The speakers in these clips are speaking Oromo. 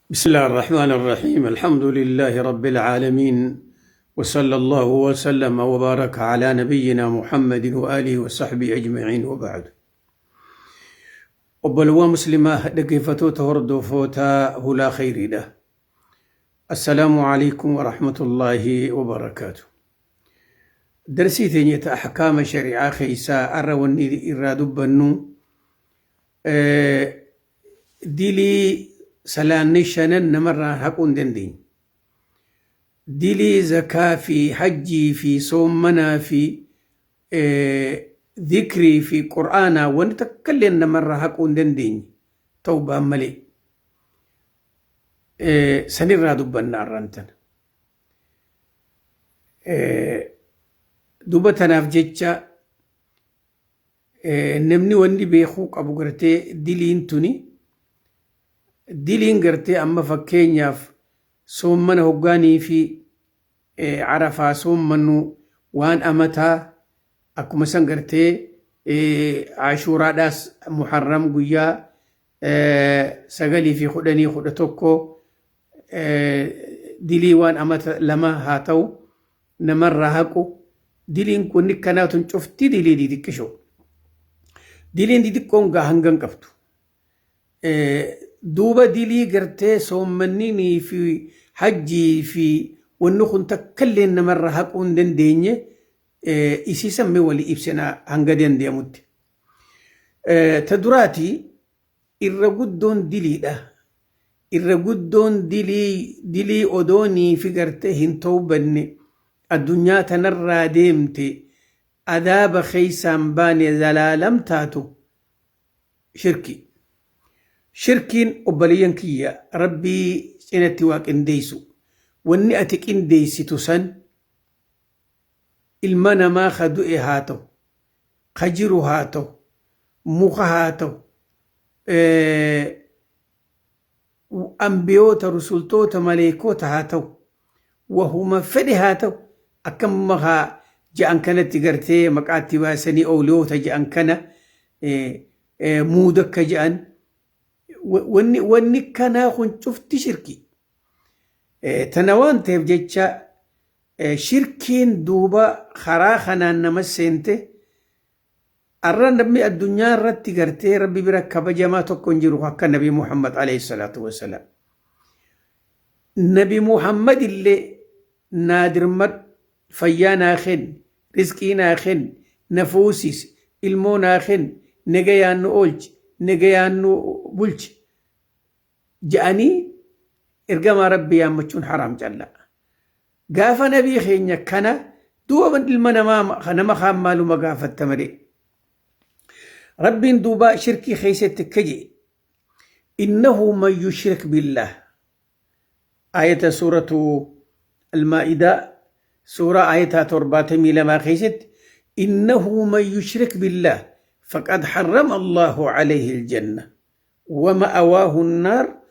بسم الله الرحمن الرحيم، الحمد لله رب العالمين، وصلى الله وسلم وبارك على نبينا محمد وآله وصحبه أجمعين، وبعد. Obbolowwan muslimaa, dhaggeeffattoota, hordoftoota hulaa khayriidha. السلام عليكم ورحمة الله وبركاته. Darsii teenyeta ahkaama shari'aa keessaa arra wanni irraa dubbannu dilii salaanni shanan namarraa haquu hin dandeenye. Dilii zakaa fi hajjii fi soommanaa fi dhikrii fi qur'aanaa wanni takka illee namarraa haquu hin dandeenye tawbaan malee. Sanirraa dubbanna arraan tana. Duba tanaaf jecha namni wanni beekuu qabu gartee diliin tuni, diliin gartee amma fakkeenyaaf soommana hoggaanii fi Arafaa soommannu waan amataa, akkuma san gartee Ashuuraadhaas, Muharram guyyaa 9 fi 10, 11, dilii waan amata 2 haa ta'u namarraa haqu. Diliin kun kanaa tun cufti dilii xixiqqishoo. Diliin xixiqqoon gaa hangan qabdu. Duuba dilii gartee soommanninii fi hajjii fi wanni kun takkallee namarraa haquu hin dandeenye isii sammee walii ibsina hanga danda'amutti. Ta duraati, irra guddoon diliidha. Irra guddoon dilii odoonii fi gartee hin tawbanne addunyaa tanarraa deemte adaaba keeysaan baane zalaalam taatu shirki. Shirkiin, obboleeyyan kiyya, Rabbii cinatti waa qindeessu. Wanni ati qindeessitu san ilma namaa ka du'e haa ta'u, ka jiru haa ta'u, muka haa ta'u, ambiyoota, rusultoota, maleekota haa ta'u, wahuma fedhe haa ta'u, akkamuma haa je'an kanatti gartee maqaatti baasanii ooliyoota je'an kana, muuda akka je'an, wanni kanaa kun cufti shirki. Tana waan ta'eef jecha shirkiin duuba karaa kanaan nama seente. Arra namni addunyaa irratti gartee Rabbi bira kabajamaa tokko hin jiru akka Nabi Muhammad عليه الصلاة والسلام. Nabi Muhammad illee naadirmad, fayyaa naa kenni, rizqii naa kenni, na fuusisi, ilmoo naa kenni, nagayaan nu oolchi, nagayaan nu bulchi je'anii ergamaa Rabbii yaammachuun haraam callaa. Gaafa nabii keenya kana, duuba ilma namaa nama kaan maaluma gaafatta malee. Rabbiin duuba shirkii keessatti akka jedhe: إنه من يشرك بالله، آية سورة المائدة، سورة آية 72 keessatti: إنه من يشرك بالله فقد حرم الله عليه الجنة ومأواه النار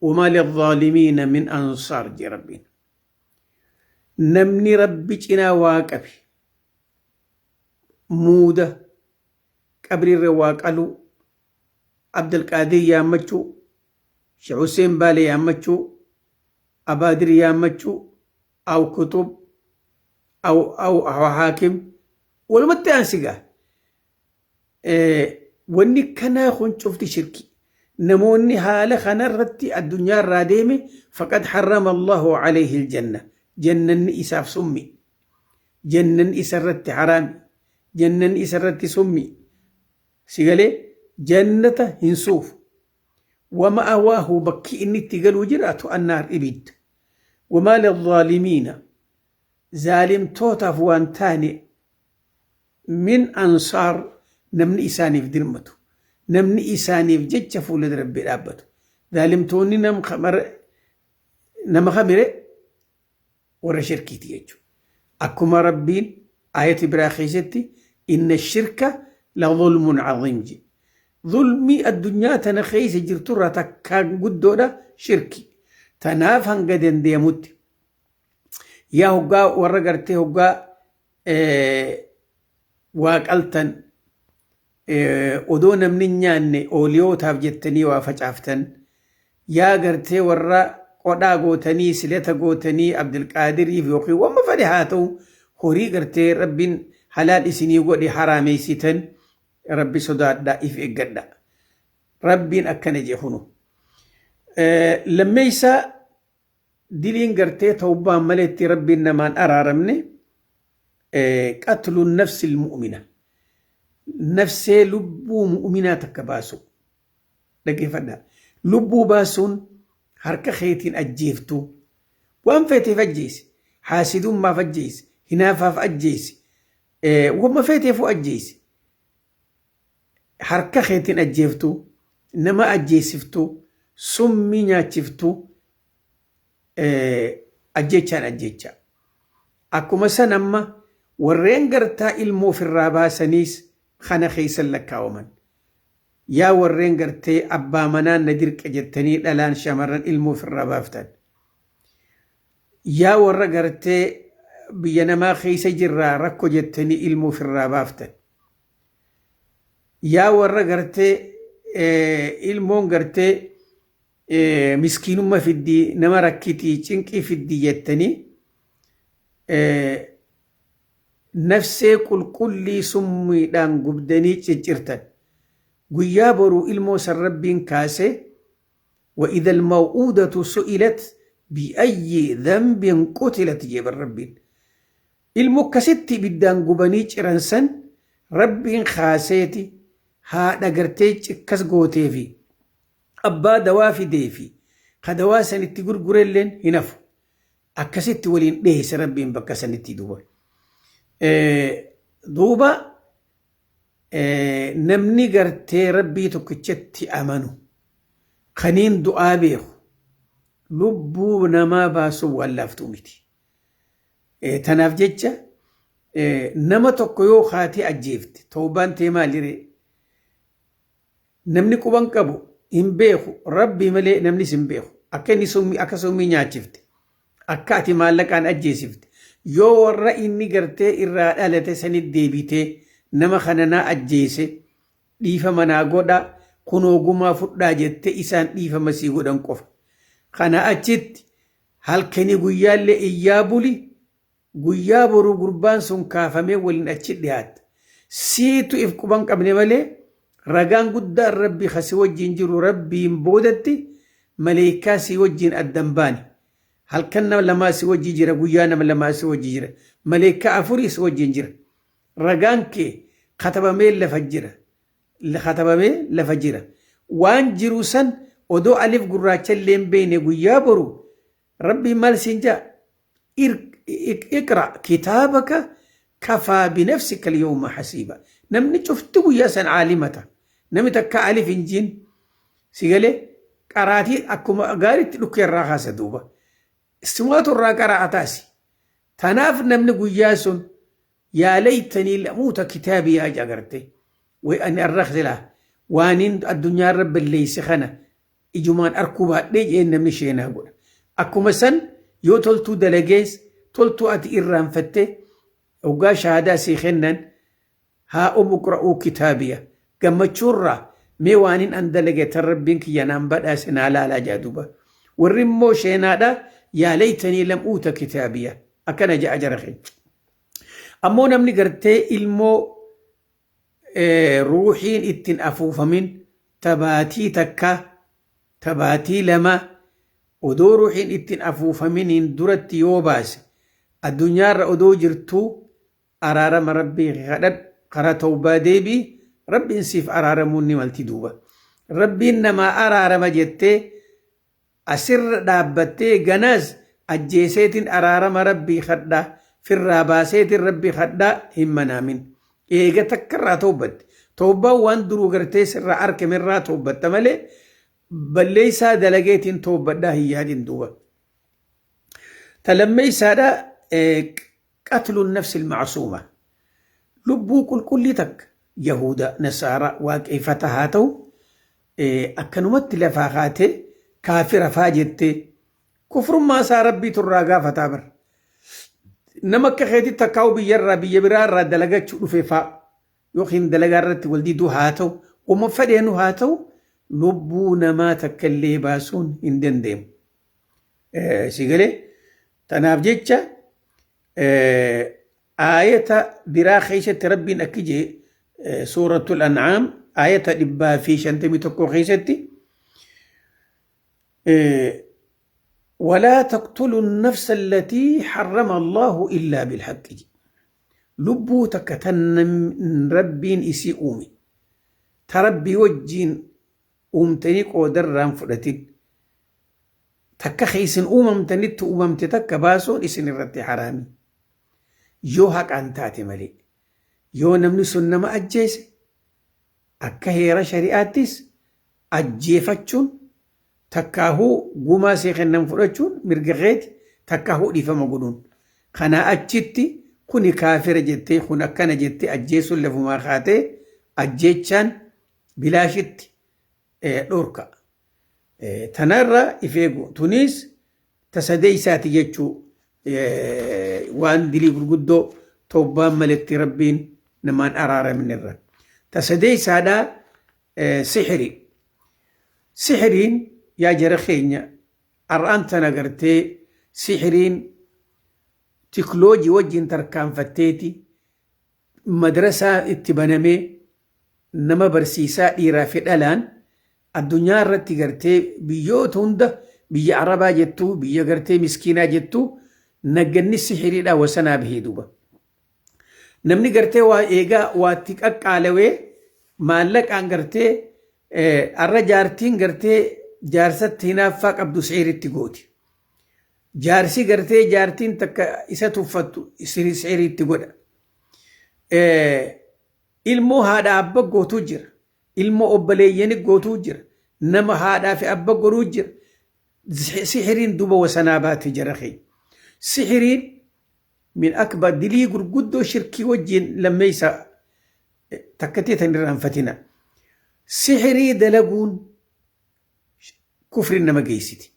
وما للظالمين من أنصار. Jee Rabbiin, namni Rabbi cinaa waa qabe, muuda, qabriirra waa qaluu, Abdulqaadir yaammachuu, Sheekh Hussein Baalee yaammachuu, Abaadir yaammachuu, aw kutub aw haakim, walumatti aansigaa, wanni kanaa kun cufti shirki. Namoonni haala kanarratti addunyaa irraa deeme, فقد حرم الله عليه الجنة, jannanni isaaf summi, jannanni isarratti haraami, jannanni isarratti summi sigalee jannata hin suufu. ومأواه, bakki inni itti galuu jiraatu, النار, ibidda. وما للظالمين, zaalimtootaaf waan taane, من أنصار, namni isaaniif dirmatu, namni isaaniif jecha fuula Rabbii dhaabbatu. Zaalimtoonni nama kamire? Warra shirkiiti jechuudha. Akkuma Rabbiin ayati biraa keessatti: إن الشرك لظلم عظيم je. Zulmii addunyaa tana keessa jirturraa takkaan guddoodha shirki. Tanaaf hanga dandeemutti yaa hoggaa warra gartee hoggaa waa qaltan, odoo namni hin nyaanne ooliyootaaf jettanii waa facaaftan. Yaa gartee warra qodhaa gootanii silata gootanii Abdulqaadiriif yookiin wamma fedhe haa ta'u horii gartee Rabbiin halaal isinii godhe haraameessitan, Rabbi sodaadhaa, if eeggadha. Rabbiin akkana jee kunu. Lammeessaa, diliin gartee tawbaan maletti Rabbiin namaan araaramne qatlu nafsi mu'mina. Nafsee lubbuu mu'minaa takka baasu. Dhaggeeffadhaa. Lubbuu baasuun harka keetiin ajjeeftuu. Waan feeteef ajjeesi. Haasidummaaf ajjeesi. Hinaafaaf ajjeesi. Wamma feeteefuu ajjeesi. Harka keetiin ajjeeftuu. Nama ajjeesiftuu. Summii nyaachiftuu. Ajjechaan ajjecha. Akkuma san amma warreen gartaa ilmoo ofirraa baasaniis kana keessan lakkaawaman. Yaa warreen gartee abbaa manaan na dirqe jettanii dhalaan shamarran ilmoo ofirraa baaftan. Yaa warra gartee biyya namaa keessa jirraa rakko jettanii ilmoo ofirraa baaftan. Yaa warra gartee ilmoon gartee miskiinumma fiddii, nama rakkitii, cinqii fiddii jettanii nafsee qulqullii summiidhaan gubdanii ciccirtan. Guyyaa boruu ilmoo san Rabbiin kaasee, وإذا الموءودة سئلت بأي ذنب قتلت jeeban Rabbiin. Ilmoo akkasitti ibiddaan gubanii ciran san Rabbiin kaaseeti haadha gartee cikkas gootee fi abbaa dawaa fidee fi ka dawaa san itti gurgurelleen hin hafu. Akkasitti waliin dheeyse Rabbiin bakka sanitti duuba. Duuba namni gartee Rabbii tokkichatti amanu kaniin du'aa beeku lubbuu namaa baasuun waan laaftuu miti. Tanaaf jecha nama tokko yoo kaatee ajjeefte tawbaan tee maaliree? Namni quban qabu hin beeku, Rabbii malee namnis hin beeku. Akka inni summii, akka summii nyaachifte, akka ati maallaqaan ajjeesifte, yoo warra inni gartee irraa dhalate sanit deebitee nama kana naa ajjeese, dhiifama naa godhaa, kunoo gumaa fudhaa jette, isaan dhiifama sii godhan qofa. Kana achitti halkanii guyyaallee iyyaa buli, guyyaa boruu gurbaan sun kaafamee waliin achi dhiyaatta. Siitu if quban qabne malee ragaan guddaan Rabbii ka si wajjin jiru, Rabbiin boodatti maleeykaa si wajjin addan baane. Halkan nama lamaa si wajji jira, guyyaa nama lamaa si wajji jira. Maleeykaa afurii si wajjin jira. Ragaan kee katabamee lafa jira. Katabamee lafa jira. Waan jiru san odoo alif gurraacha illee hin beekne guyyaa boru Rabbiin maal siin jaa? اقرأ كتابك كفى بنفسك اليوم حسيبا. Namni cufti guyyaa san caalimata. Namni takka alif hin jiin si galee qaraatii akkuma gaariitti dhukkee irraa kaasa duuba. Simaatu irraa qara'ataasi. Tanaaf namni guyyaa sun يا ليتني لم أوت كتابيه agarte. Way ani arra silaa waaniin addunyaa irra balleeyse kana ijumaan arkuu baadhee jeen namni sheenaa godha. Akkuma san yoo toltuu dalagees, toltuu ati irraanfatte, hoggaa shahaadaa sii kennan هاؤم اقرءوا كتابيه gammachuurraa mee waanin an dalage tan Rabbiin kiyya naan badhaase naa laalaa jaa duuba. Warri immoo sheenaadha, يا ليتني لم أوت كتابيه akkana ja'a jara keenya. Ammoo namni gartee ilmoo ruuxiin ittiin afuufamin tabaatii takka, tabaatii lama odoo ruuxiin ittiin afuufaminiin duratti yoo baase, addunyaarra odoo jirtuu araarama Rabbii kadhadhu, karaa tawbaa deebii, Rabbiin siif araaramuun ni malti duuba. Rabbiin namaa araarama jettee asirra dhaabbattee ganaas ajjeeseetiin araarama Rabbii kadhaa, firraa baaseetiin Rabbii kadhaa hin manaamin. Eega takkarraa tawbatte. Tawbaan waan duruu gartee sirraa argamerraa tawbatta malee balleessaa dalageetiin tawbadhaa hin yaadin duuba. Talammeessaadha, قتل النفس المعصومة. Lubbuu qulqullii takka, Yahuda, Nasaara, Waaqeeffata haa ta'u, akkanumatti lafaa kaatee kaafira faa jettee kufrummaa isaa Rabbiitu irraa gaafataa bara. Nama akka keetitti takkaa'u biyyarraa biyya biraarraa dalagachuu dhufe faa yookiin dalagaa irratti wal diduu haa ta'u, wama fedheenu haa ta'u. Lubbuu namaa takka illee baasuun hin dandeemu. Si galee tanaaf jecha aayata biraa keessatti Rabbiin akki jee, Suuratul An'aam aayata 151 keessatti: ولا تقتلوا النفس التي حرم الله إلا بالحق. Lubbuu takka tan Rabbiin isii uume, ta Rabbii wajjiin uumtanii qoodarraan fudhatin takka, isin uumamtanitti uumamte takka baasuun isin irratti haraami, yoo haqaan taate malee. Yoo namni sun nama ajjeese, akka heera shari'aattis ajjeefachuun takkaahuu gumaa see kennan fudhachuun mirga keeti, takkaahuu dhiifama godhuun. Kanaa achitti kuni kaafira jettee, kun akkana jettee ajjeesuun lafumaa kaatee ajjeechaan bilaashitti dhorka. Tanarra if eegu. Tunis tasadeeysaati jechuu, waan dilii gurguddoo toobbaan maletti Rabbiin namaan araaramne. Tasadeeysaadhaa sixiri. Sixiriin, yaa jara keenya, har'aan tana gartee sixiriin tikloojii wajjin tarkaanfatteeti madrasaa itti banamee nama barsiisaa dhiiraa fi dhalaan addunyaa irratti gartee biyyoota hunda, biyya Arabaa jettuu, biyya gartee miskiinaa jettuu, nagganni sixiriidhaa wasanaa bahee duuba. Namni gartee waa eegaa waatti qaqqaalawee maallaqaan gartee arra jaartiin gartee jaarsatti hinaaffaa qabdu sixiritti gooti. Jaarsi gartee jaartiin takka isa tuffattu sixiritti godha. Ilmoo haadha abba gootuu jira. Ilmoo obboleeyyani gootuu jira. Nama haadhaa fi abba godhuu jira. Sixiriin duuba wasanaa baate, jara keenya. Sixiriin min akbar dilii gurguddoo, shirkii wajjin lammeessa takkatee tan irraanfatina. Sixirii dalaguun kufri nama geessiti.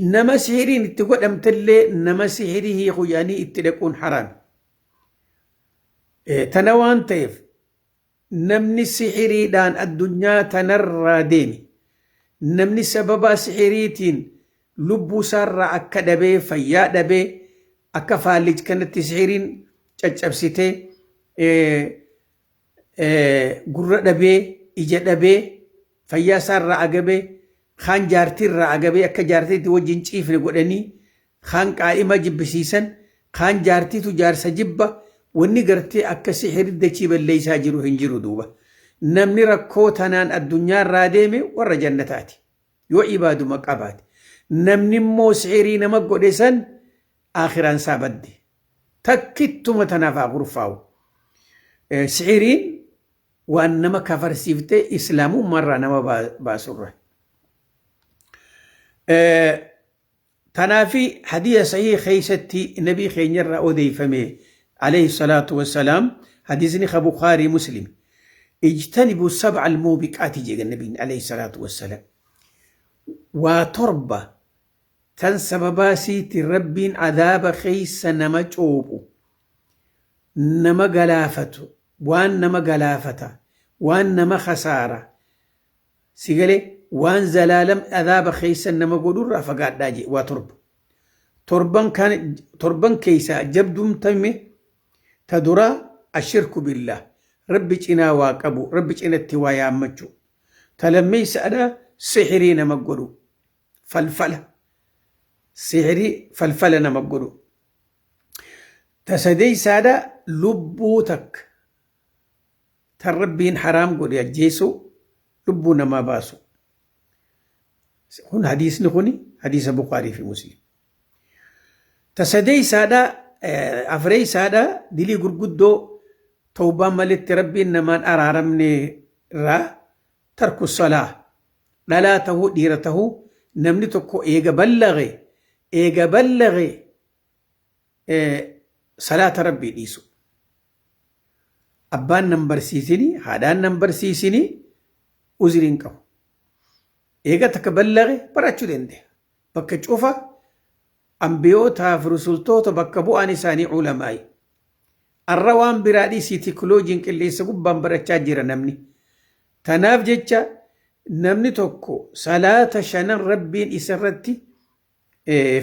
Nama sixiriin itti godhamtellee nama sixirii hiiku yaanii itti dhaquun haraami. Tana waan ta'eef, namni sixiriidhaan addunyaa tanarraa deeme, namni sababa sixiriitiin lubbuu isaarraa akka dhabee, fayyaa dhabee, akka faallij kanatti sixiriin caccabsitee gurra dhabee, ija dhabee, fayyaa isaarraa agabee, kaan jaartiirraa agabee akka jaartiitti wajjin ciifne godhanii, kaan qaa'ima jibbisiisan, kaan jaartiitu jaarsa jibba, wanni gartee akka sixiri dachii balleessaa jiru hin jiru duuba. Namni rakkoo tanaan addunyaarraa deeme warra jannataati. Yoo ibaaduma qabaate. Namni immoo sixirii nama godhe san aakhiraan isaa badde. Takkittuma tanaaf haa gurfaa'u. Sixiriin waan nama kafarsiiftee islaamummaarraa nama baasurra. Tanaafi hadiisa sahii keessatti nabii keenyarraa odeeffame عليه الصلاة والسلام، hadiisni ka Bukhaarii Muslim: اجتنبوا السبع الموبقات jedhe nabiin عليه الصلاة والسلام. Waa torba tan sababaa siiti Rabbiin adaaba keessa nama coobu, nama galaafatu, waan nama galaafata, waan nama khasaara si galee, waan zalaalam adaaba keessa nama godhurraa fagaadhaa jee. Waa torba. Torban kan torban keessaa jabduun tame ta duraa الشرك بالله, Rabbi cinaa waa qabu, Rabbi cinatti waa yaammachuu. Ta lammeeysaadha sixirii nama godhu, falfala, sixirii falfala nama godhu. Ta sadeeysaadha lubbuu takka tan Rabbiin haraam godhe ajjeesuu, lubbuu namaa baasu. Kun hadiisni kuni hadiisa Bukaarii fi Muslim. Ta sadeeysaadha, afreeysaadha, dilii gurguddoo tawbaan malitti Rabbiin namaan araaramne irraa ترك الصلاة. Dhalaa tahuu, dhiira tahuu, namni tokko eega ballage salaata Rabbii dhiisu. Abbaan nan barsiisini, haadhaan nan barsiisini, uzriin qabu. Eega takka ballage barachuu danda'a. Bakka cufa ambiyootaaf rusultoota bakka bu'aan isaanii ulamaa'i. Arra waan biraa dhiisii, teknooloojiin qilleensa gubbaan barachaa jira namni. Tanaaf jecha Namni tokko salaata shanan Rabbiin isarratti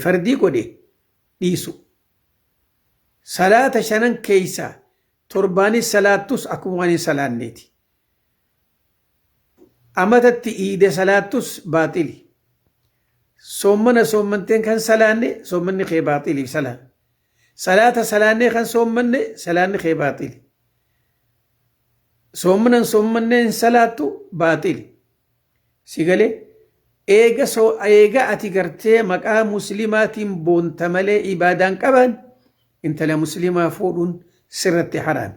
fardii godhe dhiisu. Salaata shanan keeysa torbaanis salaattus akkuma waan hin salaanneeti. Amatatti iida salaattus baaxili. Soommana soommanteen kan salaanne soommanni kee baaxili salaan. Salaata salaannee kan soommanne salaanni kee baaxili. Soommanan soommannee hin salaattu baaxili. Si galee eega soo eega ati gartee maqaa muslimaatiin boonta malee ibaadaan qaban intala muslimaa fuudhuun sirratti haraami.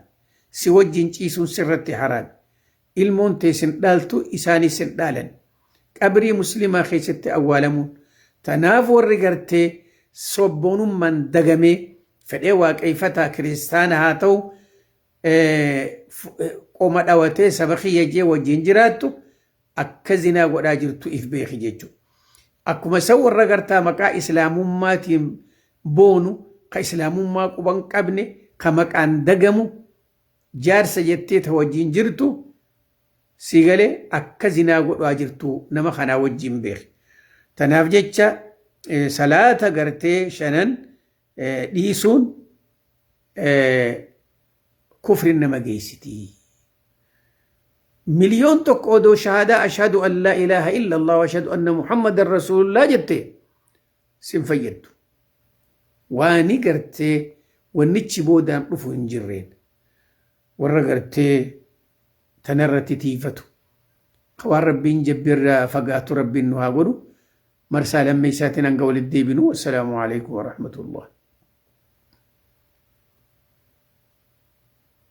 Si wajjin ciisuun sirratti haraami. Ilmoon tee sin dhaaltu isaanis sin dhaalan. Qabrii muslimaa keessatti awwaalamuun. Tanaaf warri gartee sobboonummaan dagamee fedhee waaqeeffataa kiristaana haa ta'u qoma dhawatee saba kiyya jee wajjin jiraattu akka zinaa godhaa jirtu if beeki jechuudha. Akkuma san warra gartaa maqaa islaamummaatiin boonu ka islaamummaa quban qabne ka maqaan dagamu jaarsa jettee ta wajjin jirtu si galee akka zinaa godhaa jirtu nama kanaa wajjin beeki. Tanaaf jecha salaata gartee shanan dhiisuun kufrin nama geessiti. 1,000,000 odoo shahaadaa ashhadu an laa ilaaha illa Allah wa ashhadu anna Muhammadan rasuulullah jette sin fayyaddu. Waani gartee wannichi boodaan dhufu hin jirreen warra gartee tanarratti tiifatu. Waan Rabbiin jabbirraa fagaatu Rabbiin nu haa godhu. Marsaa lammeessaatiin hanga walitti deebinu. Assalaamu alaikum warahmatullah.